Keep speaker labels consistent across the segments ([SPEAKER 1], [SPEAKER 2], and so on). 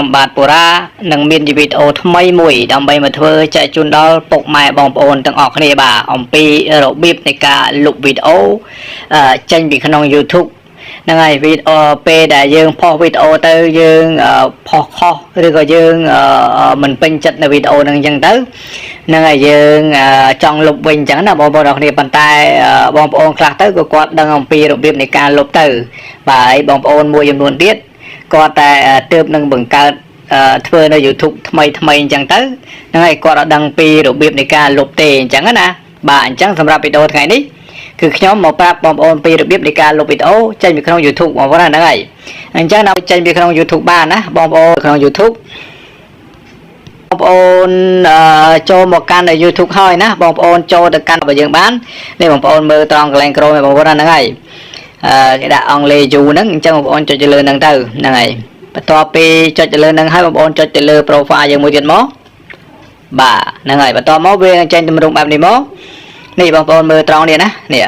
[SPEAKER 1] ខ្ញុំបាទពូរ៉ានឹងមានជាវីដេអូថ្មីមួយដើម្បីមកធ្វើចែកជូនដល់ពុកម៉ែបងប្អូនទាំងអស់គ្នាបាទអំពីរបៀបនៃការលុបវីដេអូចេញពីក្នុង YouTube ហ្នឹងហើយវីដេអូពេលដែលយើងផុសវីដេអូទៅយើងផុសខុសឬក៏យើងមិនពេញចិត្តនៅវីដេអូហ្នឹងអញ្ចឹងទៅហ្នឹងហើយយើងចង់លុបវិញអញ្ចឹងណាបងប្អូនអរគ្នាប៉ុន្តែបងប្អូនខ្លះទៅក៏គាត់ដឹងអំពីរបៀបនៃការលុបទៅបាទហើយបងប្អូនមួយចំនួនទៀតគាត់តែទើបនឹងបង្កើតធ្វើនៅ YouTube ថ្មីថ្មីអញ្ចឹងទៅហ្នឹងហើយគាត់អត់ដឹងពីរបៀបនៃការលុបទេអញ្ចឹងណាបាទអញ្ចឹងសម្រាប់វីដេអូថ្ងៃនេះ គឺខ្ញុំមកប្រាប់បងប្អូនពីរបៀបនៃការលុបវីដេអូចេញពីក្នុង YouTube បងប្អូនណាហ្នឹងហើយអញ្ចឹងដើម្បីចេញពីក្នុង YouTube បានណាបងប្អូនក្នុង YouTube បងប្អូនចូលមកកាន់នៅ YouTube ហើយណាបងប្អូនចូលទៅកាន់របស់យើងបាននេះបងប្អូនមើលត្រង់កន្លែងក្រោមបងប្អូនណាហ្នឹងហើយគេដាក់អង់គ្លេស You ហ្នឹងអញ្ចឹងបងប្អូនចុចទៅលើហ្នឹងទៅហ្នឹងហើយបន្ទាប់ពីចុចទៅលើហ្នឹងហើយបងប្អូនចុចទៅលើ profile យើងមួយទៀតមកបាទហ្នឹងហើយបន្ទាប់មកវានឹងចេញទម្រង់បែបនេះមកនេះបងប្អូនមើលត្រង់នេះណានេះ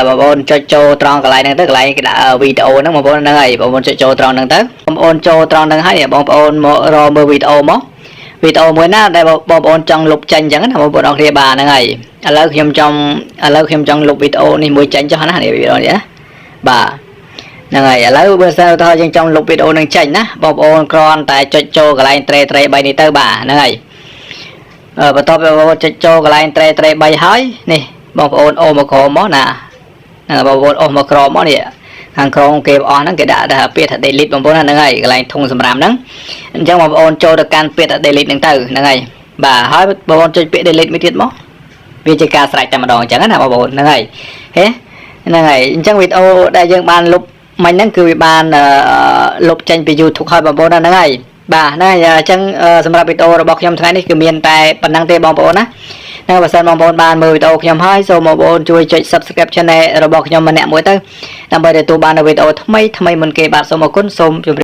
[SPEAKER 1] បងប្អូនចុចចូលត្រង់កន្លែងហ្នឹងទៅកន្លែងគេដាក់វីដេអូហ្នឹងបងប្អូនហ្នឹងហើយបងប្អូនចុចចូលត្រង់ហ្នឹងទៅបងប្អូនចូលត្រង់ហ្នឹងហើយបងប្អូនមករកមើលវីដេអូមកវីដេអូមួយណាដែលបងប្អូនចង់លុបចេញអញ្ចឹងណាបងប្អូនអរគ្នាបាទហ្នឹងហើយឥឡូវខ្ញុំចង់ឥឡូវខ្ញុំចង់លុបវីដេអូនេះមួយចេញចុះណានេះវីដេអូនេះណាបាទហ្នឹងហើយឥឡូវបើសិនឧទាហរណ៍យើងចង់លុបវីដេអូហ្នឹងចេញណាបងប្អូនគ្រាន់តែចុចចូលកន្លែងត្រេត្រេ3នេះទៅបាទហ្នឹងហើយបន្ទាប់ពីបងប្អូនចុចចូលកន្លែងត្រេត្រេ3ហើយនេះបងប្អូនអូសមកក្រោមមកណាហ្នឹងបងប្អូនអូសមកក្រោមមកនេះខាងក្រោមគេអស់ហ្នឹងគេដាក់ថាពាក្យថា delete បងប្អូនហ្នឹងហើយកន្លែងធុងសម្រាមហ្នឹងអញ្ចឹងបងប្អូនចូលទៅកាន់ពាក្យថា delete ហ្នឹងទៅហ្នឹងហើយបាទហើយបងប្អូនចុចពាក្យ delete មួយទៀតមកវាជាការស្រេចតែម្ដងអញ្ចឹងណាបងប្អូនហ្នឹងហើយហេហ្នឹងហើយអញ្ចឹងវីដេអូដែលយើងបានលុបមិញហ្នឹងគឺវាបានលុបចេញពី YouTube ហើយបងប្អូនហ្នឹងហើយបាទហ្នឹងហើយអញ្ចឹងសម្រាប់វីដេអូរបស់ខ្ញុំថ្ងៃនេះគឺមានតែប៉ុណ្ណឹងទេបងប្អូនណាហ្នឹងបើសិនបងប្អូនបានមើលវីដេអូខ្ញុំហើយសូមបងប្អូនជួយចុច Subscribe Channel របស់ខ្ញុំម្នាក់មួយទៅដើម្បីទទួលបាននូវវីដេអូថ្មីថ្មីមុនគេបាទសូមអរគុណសូមជម្រាប។